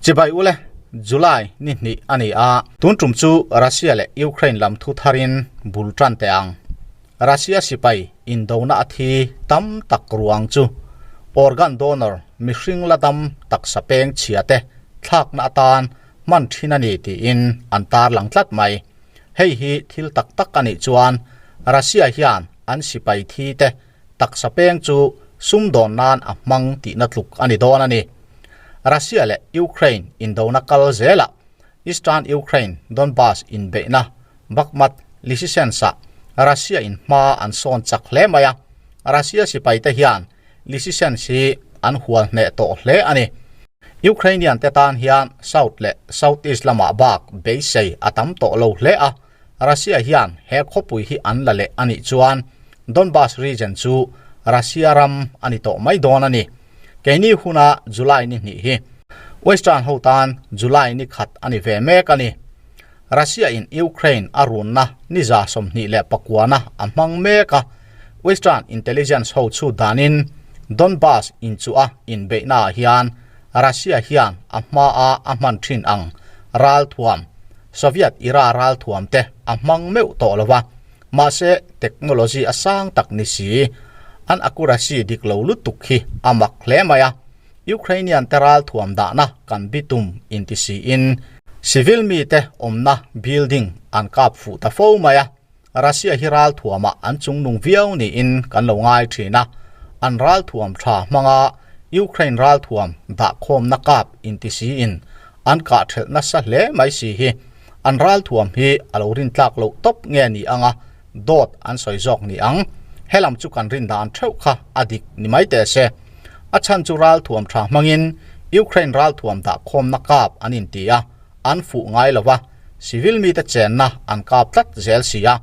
Chibai ule, July ni hnih a ni a. Tun tum chu Russia leh Ukraine lam thu tharin bul tan teh ang. Russia sipai indona a thi tam tak ruang chu organ donor mihring la dam taksa peng chhia te thlakna atan hman thin a ni tiin an tarlang tlat mai. Hei hi thil tak tak a nih chuan Russia hian an sipai thi te taksa peng chu sumdawn nan a hmang tihna tluk a ni dawn a ni. Russia leh Ukraine indona kal zelah Eastern Ukraine Donbas inbeihna Bakhmut Lysychansk-ah Russia in hma an sawn chak hle mai a, Russia sipaite hian Lysychansk hi an hual hneh tawh hle a ni. Ukrainian te tan hian South leh South East lamah bak beisei a tam tawh lo hle a, Russia hian he khawpui hi an la leh a nih chuan Donbas region chu Russia ram a ni tawh mai dawn a ni. Keini huna July ni hnih hi Western ho tan July ni khat a ni ve mek a ni. Russia in Ukraine a runna ni 29na a hmang mek a, Western intelligence ho chu danin Donbas inchuh a inbeihna ah hian Russia hian a hma a a hman thin ang ralthuam Soviet era ralthuam te a hmang meuh tawh lo va, mahse technology a sang tak ni si. An accuracy dik lo lutuk hi a mak hle mai a, Ukrainian te ralthuam dahna kan bitum inti siin civil mite awmna building an kap fuh ta fo mai a, Russia hi ralthuamah an chungnung viau niin kan lo ngai thin a, an ralthuam tha hmanga Ukraine ralthuam dahkhawmna kap inti siin an kah thelh nasa hle mai si hi an ralthuam hi a lo rintlak loh tawp nge ni anga dawt an sawi zawk ni ang. Helam chu kan rin dan theuh kha a dik ni mai teh se. A chhan chu ralthuam tha hmangin Ukraine ralthuam dahkhawmna kap an inti a, an fuh ngai lo va, civil mite chenna an kap tlat zel si a,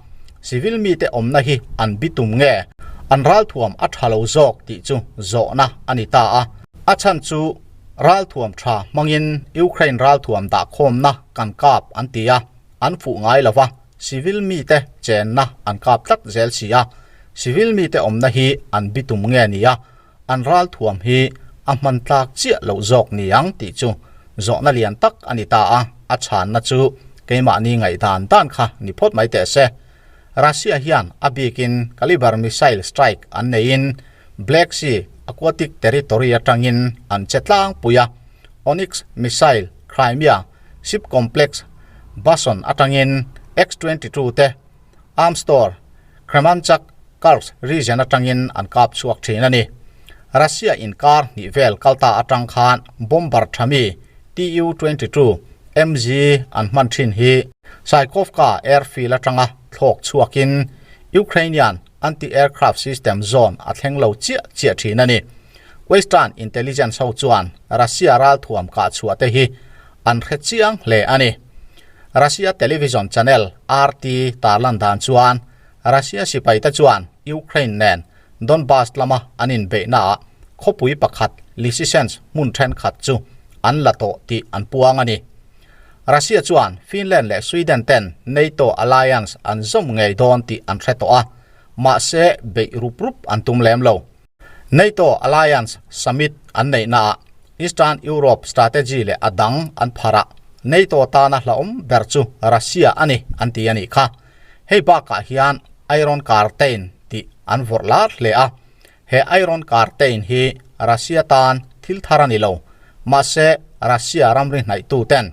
civil mite awmna hi an bitum nge an ralthuam a tha lo zawk tih chu zawhna a ni ta a. A chhan chu ralthuam tha hmangin Ukraine ralthuam dahkhawmna kan kap an ti a, an fuh ngai lo va, civil mite chenna an kap tlat zel si a, civil mite awmna hi an bitum nge nia An ralthuam hi a hman tlak chiah loh zawk ni ang tih chu zawhna lian tak a ni ta a, a chhanna chu keimahni ngaihdan dan kha ni phawt mai teh se. Russia hian a bikin Kalibr missile strike an neiin Black Sea aquatic territory atangin an che tlangpui a, Onyx missile Crimea ship complex Bason atangin X-22 te Arms Store, Kremanchuk, Kursk region atangin an kap chhuak thin a ni. Russia inkar hnih vel kalta atang khan bomber thami Tu-22 MG an hman thin hi Saikovka airfield atanga thlawk chhuakin Ukrainian anti-aircraft system zone a thleng lo chiah chiah thin a ni. Western intelligence ho chuan Russia ralthuam kah chhuah te hi an hre chiang hle a ni. Russia television channel RT tarlan dan chuan Russia sipaite chuan Ukraine nen Donbas lama an inbeihnaah khawpui pakhat Lysychansk hmun thenkhat chu an la tawh tih an puang a ni. Russia chuan Finland leh Sweden ten NATO alliance an zawm ngei dawn tih an hre tawh a, mahse beih rup rup an tum lem lo. NATO alliance summit an neihnaah Eastern Europe strategy leh a dang an pharh a, NATO tana hlauhawm ber chu Russia a ni an ti a nih kha. Hei bakah hian Iron Curtain tih an vawrh lar hle a, he Iron Curtain hi Russia tan thil thar a ni lo, mahse Russia ramri hnaihtuten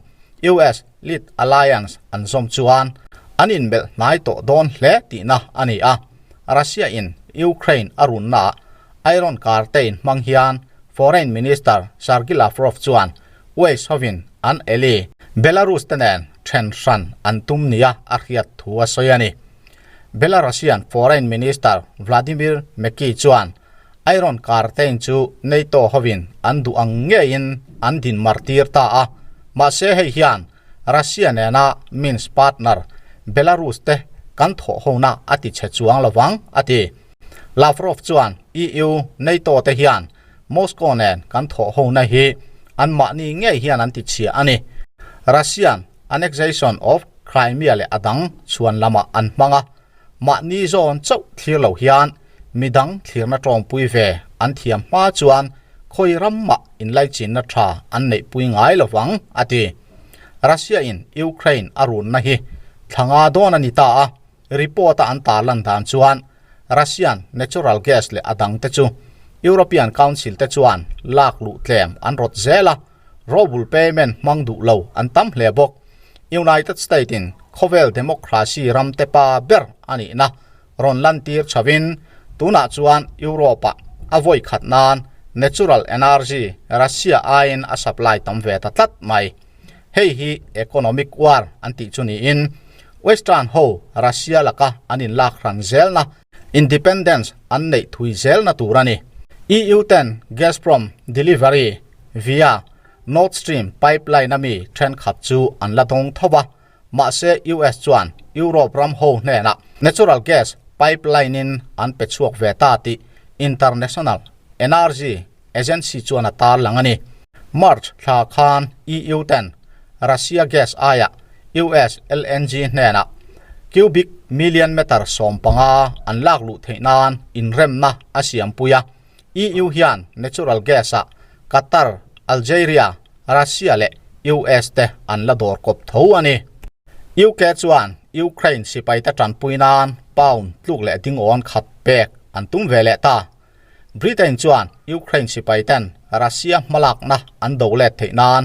US lead alliance an zawm chuan an inmelh hnai tawh dawn hle tihna a ni a. Russia in Ukraine a runnaah Iron Curtain hmang hian Foreign Minister Sergei Lavrov chuan West hovin an ally Belarus te nen then hran an tum nia a hriat thu a sawi a ni. Belarusian Foreign Minister Vladimir Meki chuan Iron Curtain chu NATO hovin an duh ang ngeiin an din mar tir ta a, mahse hei hian Russia nena Minsk partner Belarus te kan thawh hona a ti chhe chuang lo vang, a ti. Lavrov chuan EU, NATO te hian Moscow nen kan thawh hona hi anmahni ngei hian an ti chhia a ni. Russian annexation of Crimea leh a dang chhuan lamah an hmang a, mahni zawn chauh thlir lo hian midang thlirna tawngpui ve an thiam hma chuan Khawi ram mah inlaichinna tha an neihpui ngai lo vang, a ti. Russia-in Ukraine a runna hi thla nga dawn a ni ta a, report-a an tarlan dan chuan Russian natural gas leh a dangte chu European Council te chuan lak luh tlem an rawt zel a, Rouble payment hmang duh lo an tam hle bawk. United State-in khawvel democracy ram te pa ber a nihna rawn lantir chhovin tunah chuan Europe-ah a vawi khat nan natural energy Russia aiin a supply tam ve ta tlat mai. Hei hi economic war an tih chu niin Western ho Russia laka an inlak hran zelna independence an neih thui zelna tur a ni. EU ten Gazprom delivery via Nord Stream pipeline a mi thenkhat chu an la dawng tho va, Mahse US chuan Europe ram ho hnenah natural gas pipeline in an pe chhuak ve ta tih International Energy Agency chuan a tarlang a ni. March thla khan EU ten Russia gas aiah US LNG hnenah cubic million meter 15 an lak luh theih nan inremna a siampui a. EU hian natural gas ah Qatar, Algeria, Russia leh US te an la dawr kawp tho a ni. UK chuan Ukraine sipaite tanpui nan pound tluk leh dingawn khat pek an tum ve leh ta. Britain chuan Ukraine sipaiten Russia hmalakna an do let theih nan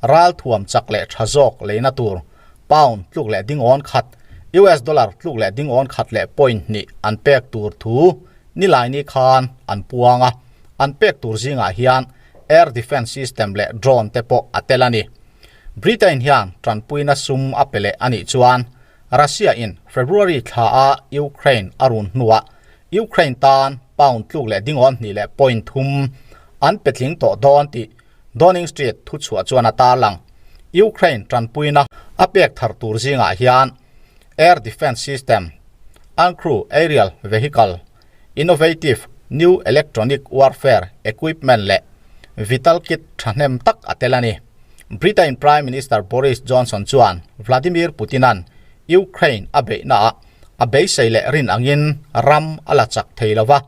ralthuam chak leh tha zawk leina tur pound tluk leh dingawn khat, US dollar tluk leh dingawn khat leh point hnih an pek tur thu Nilaini khan an puang a, an pek tur zingah hian air defence system leh drone te pawh a tel a ni. Britain hian tanpuina sum a pe leh a nih chuan Russia in February thla a Ukraine a run hnuah Ukraine tan pound tluk leh dingawn hnih leh point thum an pe tling tawh dawn tih Downing Street thuchhuah chuan a tarlang. Ukraine tanpuina a pek thar tur zingah hian air defence system, uncrew aerial vehicle, innovative new electronic warfare equipment leh vital kit thahnem tak a tel a ni. Britain Prime Minister Boris Johnson chuan Vladimir Putin-a'n Ukraine a beihnaah a beisei leh rin angin ram a la chak thei lo va,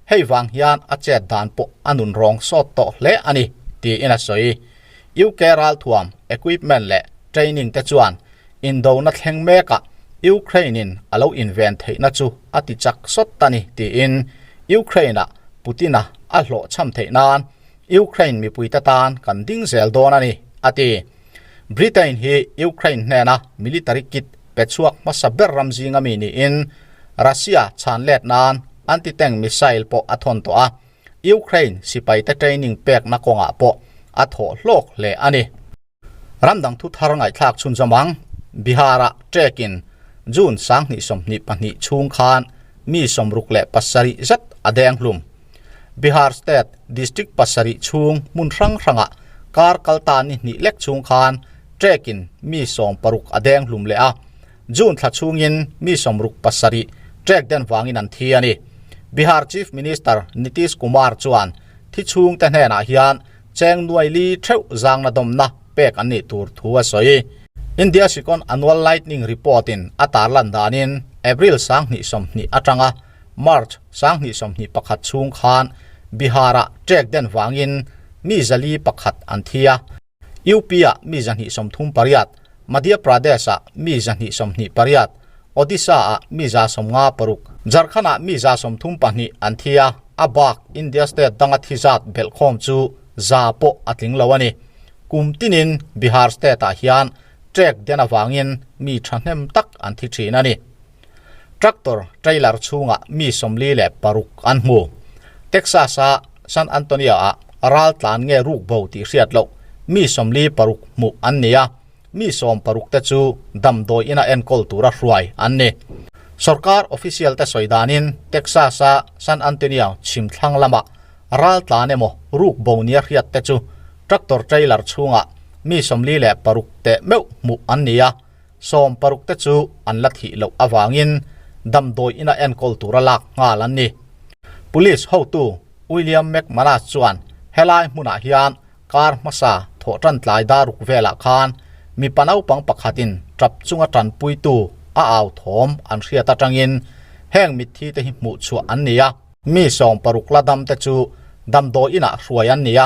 hei vang hian a chet dan pawh a nun rawng sawt tawh hle a ni, tiin a sawi. UK ralthuam equipment leh training te chuan Indona thleng mekah Ukraine-in a lo inven theihna chu a ti chak sawt ta ni tiin Ukraine-ah Putin-a a hlawhchham theih nan Ukraine mipuite tan kan ding zel dawn a ni, a ti. Britain hi Ukraine hnena military kit pe chhuak hmasa ber ram zinga mi niin Russia chhan let nan anti-tank missile pawh a thawn tawh a, Ukraine sipaite training pekna kawngah pawh a thawh hlawk hle a ni. Ramdang thu thar ngaihthlak chhunzawm ang. Bihar-ah trek-in June 2022 chhung khan mi 67 zet a deng hlum. Bihar State District pasarih chhung hmun hrang hrangah kar kalta ni hnih lek chhung khan trek-in mi 60 a deng hlum leh a. June thla chhungin mi 67 trek den vangin an thi a ni. Bihar Chief Minister Nitish Kumar chuan thi chhungte hnenah hian Cheng nuai li theuh zangna dawmna pek an nih tur thu a sawi. India Second Annual Lightning Report in a tarlan danin April 2020 atanga March 2021 chhung khan Bihar-ah ṭek den vangin mi 401 an thi a, UP-ah mi 238, Madhya Pradesh-ah mi 228, Odisha-ah mi 56, Jharkhand-ah mi 32 an thi a. A bak India state danga thi zat belhkhawm chu za pawh a tling lo a ni. Kum tinin Bihar state ah hian trek den avangin mi thahnem tak an thi thin a ni. Tractor trailer chhungah mi 46 an hmu. Texas a San Antonio ah ral tlan nge ruk bo tih hriat loh mi 46 hmuh an ni a. Mi 60 te chu damdawi ina enkawl tura hruai an ni. Sorkar official te sawi danin Texas a San Antonio chhim thlang lamah ral tlan emaw ruk bo nia hriat te chu tractor trailer chhungah mi 46 teh meuh hmuh an ni a, 60 te chu an la thih loh avangin damdawi ina enkawl tura lak nghal an ni. Police hotu William McManus chuan helai hmunah hian Kar hmasa thawh tan tlai daruk velah khan mipa naupang pakhatin tap chunga tanpuitu a au thawm an hriat atangin heng mitthi te hi hmuh chhuah an ni a. Mi 60 la dam te chu damdawi inah hruai an ni a,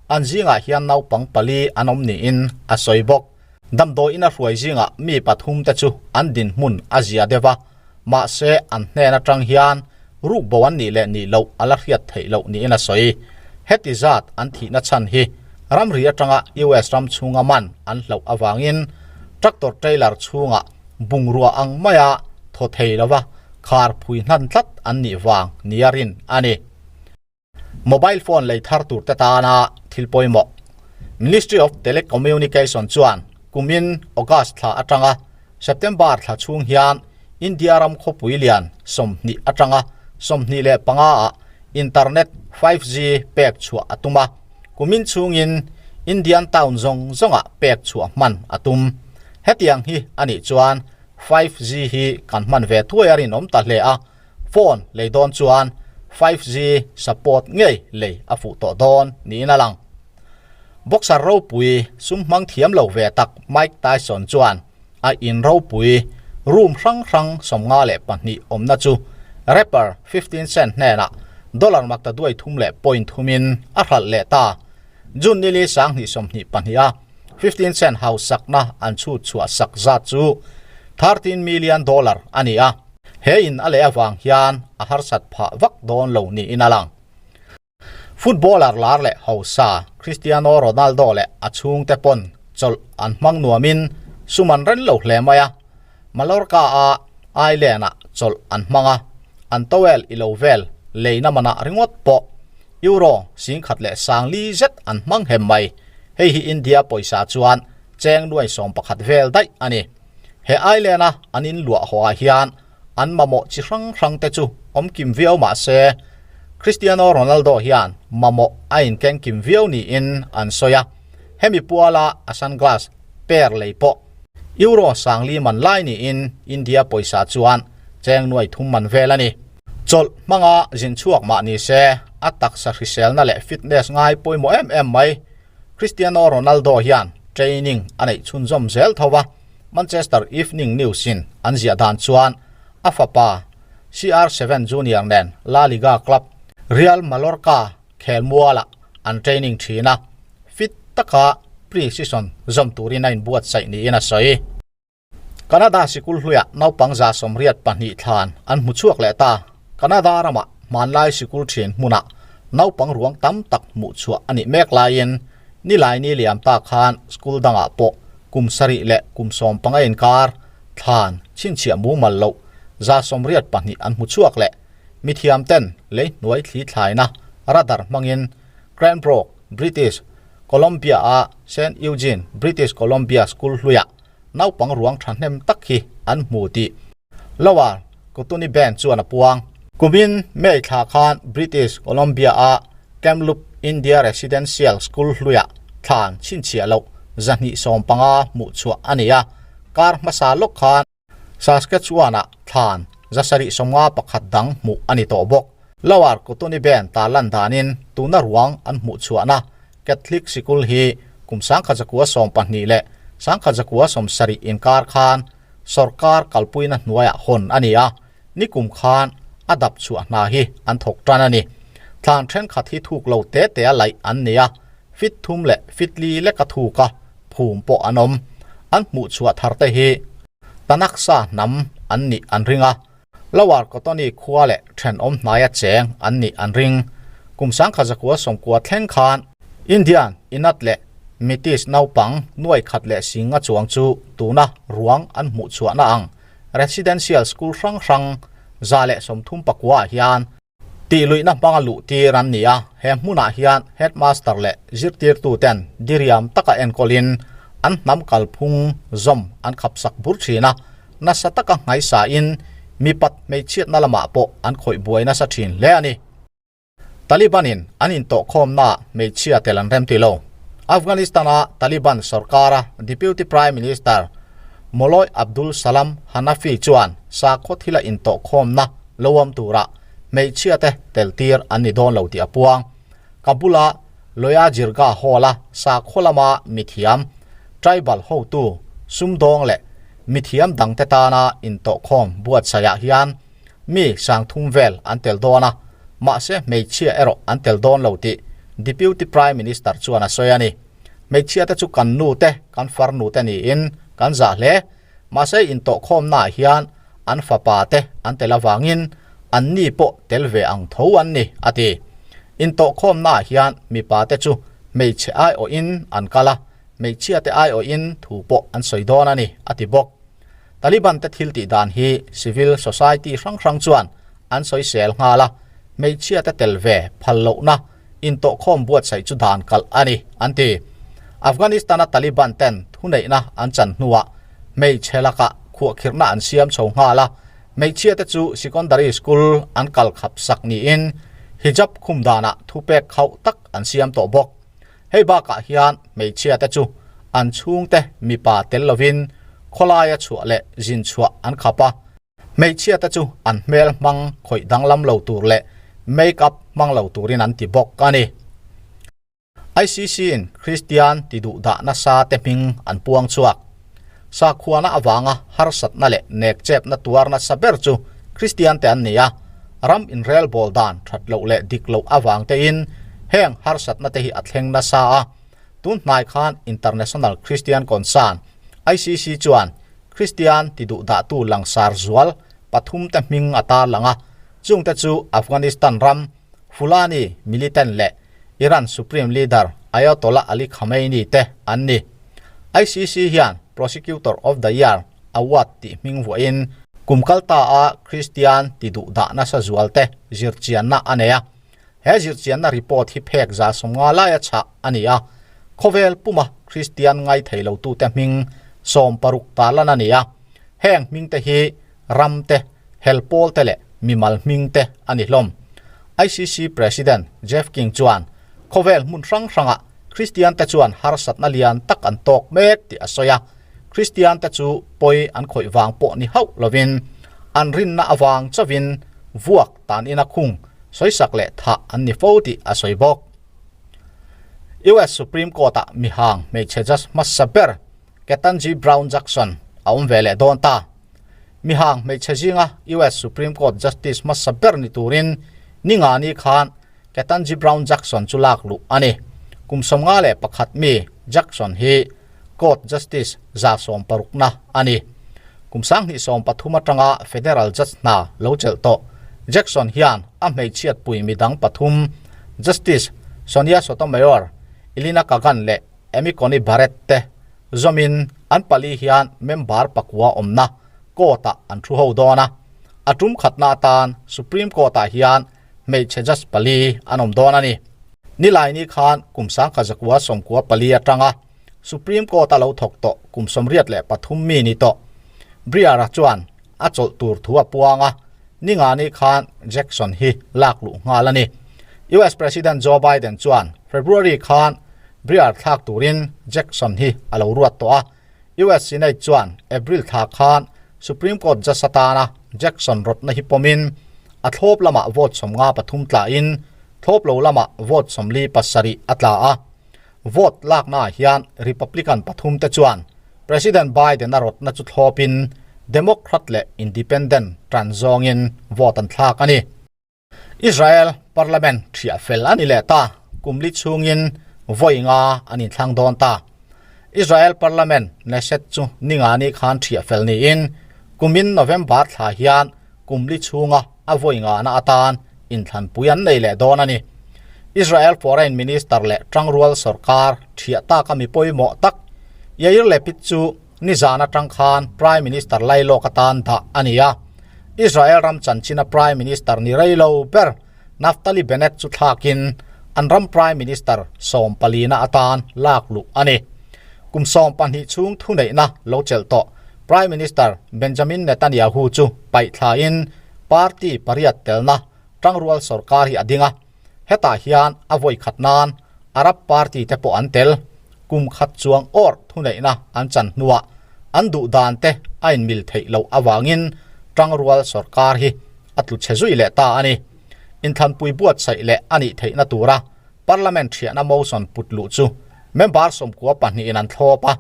an zingah hian naupang pali an awm niin a sawi bawk. Damdawi ina hruai zingah mi pathum te chu an dinhmun a zia deuh a, mahse an hnen atang hian rukbo an nih leh nih loh a la hriat theih loh niin a sawi. Heti zat an thihna chhan hi ramri atanga US ram chhunga man an hlauh avangin tractor trailer chhungah bungrua ang maia thaw thei lova khar phui hnan tlat an nih vang nia rin a ni. Mobile phone lei thar tur te tana thil pawimawh Ministry of Telecommunication chuan kumin August thla atanga September thla chhung hian India ram khawpui lian 20 atanga 25 ah internet 5G pek chhuah a tum a, kumin chhungin Indian town zawng zawngah pek chhuah hman a tum. Hetiang hi a nih chuan 5G hi kan hman ve thuai a rinawm ta hle a. Phone lei dawn chuan 5G support ngei lei a fuh tawh dawn niin a lang. Boxer ropui sum hmang thiam lo ve tak Mike Tyson chuan a in ropui room hrang hrang 52 awmna chu rapper 15 Cent hnenah dollar makta duai thum leh point thumin a hralh leh ta. June nili 2022 a 15 Cent hausakna an chhut chhuah sak zat chu $13 million a ni a. He in a leh avang hian a harsat phah vak dawn lo niin a lang. Footballer lar leh hausa Cristiano Ronaldo leh a chhungte pawn chawlh an hmang nuamin sum an ren lo hle mai a. Mallorca-a island-ah chawlh an hmang a, an towel i lo vel leina manah ringawt pawh Euro 10,040 zet an hmang hem mai. Hei hi India pawisa chuan cheng nuai 11 vel daih a ni. He island-a an in luah haw ah hian an mamawh chi hrang hrang te chu awm kim viau mah se Cristiano Ronaldo hian mamawh a inkeng kim viau niin an sawi a, hemi puala a sunglass pair lei pawh Euro 50 man lai niin India pawisa chuan cheng nuai thum man vel a ni. Chawlh hmanga zin chhuak mah ni se a taksa hriselna leh fitness ngai pawimawh em em mai. Cristiano Ronaldo hian training a neih chhunzawm zel tho a, Manchester Evening News-in an ziah dan chuan a fapa CR7 Junior nen La Liga club Real Mallorca khelmualah an training thin a, fit taka pre-season zawm turin a inbuatsaih niin a sawi. Canada sikul hluiah naupang 82 thlan an hmu chhuak leh ta. Canada ramah hmanlai sikul thin hmunah naupang ruang tam tak hmuh chhuah a nih mek laiin Nilaini liam ta khan school dangah pawh kum 7 leh kum 15 inkar thlan chhinchhiah mumal loh 182 an hmu chhuak leh. Mithiam ten lei hnuai thli thlaina radar hmangin Cranbrook, British Columbia-a Saint Eugene, British Columbia School hluiah naupang ruang thahnem tak hi an hmu tih Lower Kootenay Band chuan a puang. Kumin May thla khan British Columbia-a Kamloops India Residential School hluiah thlan chhinchhiah loh 215 hmuh chhuah a ni a, kar hmasa lawk khan Saskatchewan-ah thlan 751 dang hmuh a ni tawh bawk. Lower Kootenay Band tarlan danin tuna ruang an hmuh chhuahna Catholic sikul hi kum 1912 leh 1970 inkar khan sorkar kalpuina hnuaiah hawn a ni a, nikum khan a dap chhuah hna hi an thawk tan a ni. Thlan thenkhat hi thuk lo te te a laih an ni a, fit thum leh fit li leka thuk a phum pawh an awm. An hmuh chhuah thar te hi Tanaksa hnam an nih an ring a, Lower Kootenay khua leh thenawm hnaia cheng an nih an ring. Kum 1990 thleng khan Indian Inat leh Metis naupang nuai khat leh singa chuang chu tuna ruang an hmuh chhuahna ang residential school hrang hrang 139 ah hian Tihluihna hmanga luh tir an ni a, he hmunah hian headmaster leh zirtirtuten diriam taka enkawlin an hnam kalphung zawm an khapsak bur thin a, nasa taka nghaisain mipat hmeichhiatna lamah pawh an khawih buai nasa thin hle a ni. Taliban-in an intawhkhawmnaah hmeichhia tel an rem ti lo. Afghanistan-a Taliban sorkara Deputy Prime Minister Mawlawi Abdul Salam Hanafi chuan sakhaw thila intawhkhawmna lo awm tura hmeichhia te tel tir an ni dawn lo tih a puang. Kabul-a Loya Jirga Hall-a sakhaw lama mithiam, tribal hotu, sumdawng leh mithiam dangte tana intawhkhawm buatsaihah hian mi 3000 vel an tel dawn a. mahse hmeichhia erawh an tel dawn lo tih Deputy Prime Minister chuan a sawi a ni. Hmeichhia te chu kan nu te, kan farnu te niin kan zah hle. Mahse intawhkhawmnaah hian an fapa te an tel avangin an ni pawh tel ve ang tho an ni, a ti. Intawhkhawmnaah hian mipa te chu hmeichhe aiawhin an kal a, hmeichhia te aiawhin thu pawh an sawi dawn a ni, a ti bawk. Taliban te thil tih dan hi civil society hrang hrang chuan an sawisel nghal a, hmeichhia te tel ve phal lohna intawhkhawm buatsaih chu dan kalh a ni, an ti. Afghanistan-a Taliban ten thuneihna an chan hnuah hmeichhe lakah khuahkhirhna an siam chho nghal a, hmeichhia te chu secondary school an kal khap sak niin hijab khum danah thupek khauh tak an siam tawh bawk. Hei bakah hian hmeichhia te chu an chhungte mipa tel lovin khawlaia chhuah leh zin chhuah an khap a, Hmeichhia te chu an hmel hmang khawih danglam lo tur leh make up hmang lo turin an ti bawk a ni. ICC in Kristian ti duh dah nasa te hming an puang chhuak. Sakhuana avanga harsatna leh nekchepna tuar nasa ber chu Kristian te an ni a, ram inrelbawl dan that loh leh dik loh avang tein heng harsatna te hi a thleng nasa a. Tun hnai khan International Christian Concern, ICC, chuan Kristian ti duh dahtu langsar zual pathumte hming a tarlang a, chungte chu Afghanistan ram Fulani militant leh Iran Supreme Leader Ayatollah Ali Khamenei te an ni. ICC hian Prosecutor of the Year Award tih hming vuahin kum kal ta a Kristian ti duh dah nasa zualte zirchianna a nei a. He zirchianna report hi phek 150 laia chhah a ni a, khawvel puma Kristian ngaithei lotute hming 60 tarlan a ni a, heng hmingte hi ram te, hel pawl te leh mimal hming te a ni hlawm. ICC President Jeff King chuan khawvel hmun hrang hrangah Kristiante chuan harsatna lian tak an tawk mek tih a sawi a, Kristiante chu pawi an khawih vang pawh ni hauh lovin an rinna avang chauhin vuak tan ina khung sawisak leh thah an ni fo tih a sawi bawk. US Supreme Court-ah mihang hmeichhe judge hmasa ber Ketanji Brown Jackson a awm ve leh dawn ta. Mihang hmeichhe zinga US Supreme Court Justice hmasa ber ni turin ningani khan Ketanji Brown Jackson chu lak luh a ni. Kum 51 mi Jackson hi Court Justice 160na a ni. Kum 2013 atanga Federal Judge hna lo chelh tawh Jackson hian a hmeichhiatpui midang pathum Justice Sonia Sotomayor, Elena Kagan leh Amy Coney Barrett te zawmin an pali hian member pakua awmna court-ah an thu ho dawn a. A tum khatna atan Supreme Court-ah hian hmeichhe judge pali an awm dawn a ni. Nilaini khan kum 1994 atanga Supreme Court-a lo thawk tawh kum 83 mi ni tawh Breyer-a chuan a chawlh tur thu a puang a, ningani khan Jackson hi lak luh nghal a ni. US President Joe Biden chuan February khan Breyer thlak turin Jackson hi a lo ruat tawh a, US Senate chuan April thla khan Supreme Court judge atana Jackson rawtna hi pawmin a thlawp lamah vote 53 tlain thlawp lo lamah vote 47 a tla a. Vote laknaah hian Republican pathumte chuan President Biden-a rawtna chu thlawpin Democrat leh Independent tan zawngin vote an thlak a ni. Israel Parliament thiah fel a ni leh ta, kum li chhungin vawi nga an inthlang dawn ta. Israel Parliament Knesset chu ningani khan thiah fel niin kumin November thla hian kum li chhunga a vawi ngana atan inthlanpui an nei leh dawn a ni. Israel Foreign Minister leh tangrual sorkar thiah taka mi pawimawh tak Yair Lapid chu Nizan atang khan Prime Minister lailawk atan dah a ni a, Israel ram chanchina Prime Minister ni rei lo ber Naftali Bennett chu thlakin an ram Prime Minister 14na atan lak luh a ni. Kum 12 chhung thuneihna lo chelh tawh Prime Minister Benjamin Netanyahu chu paih thlain party pariat telna tangrual sorkar hi a ding a, hetah hian a vawi khat nan Arab party te pawh an tel. Kum khat chuang awr thuneihna an chan hnuah an duh dan te a inmil theih loh avangin tangrual sorkar hi a tlu chhe zui leh ta a ni. Inthlanpui buatsaih leh a nih theihna tura Parliament thiahna motion put luh chu member 92in an thlawp a,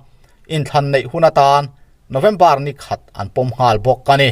inthlan neih hun atan November ni khat an pawm nghal bawk a ni.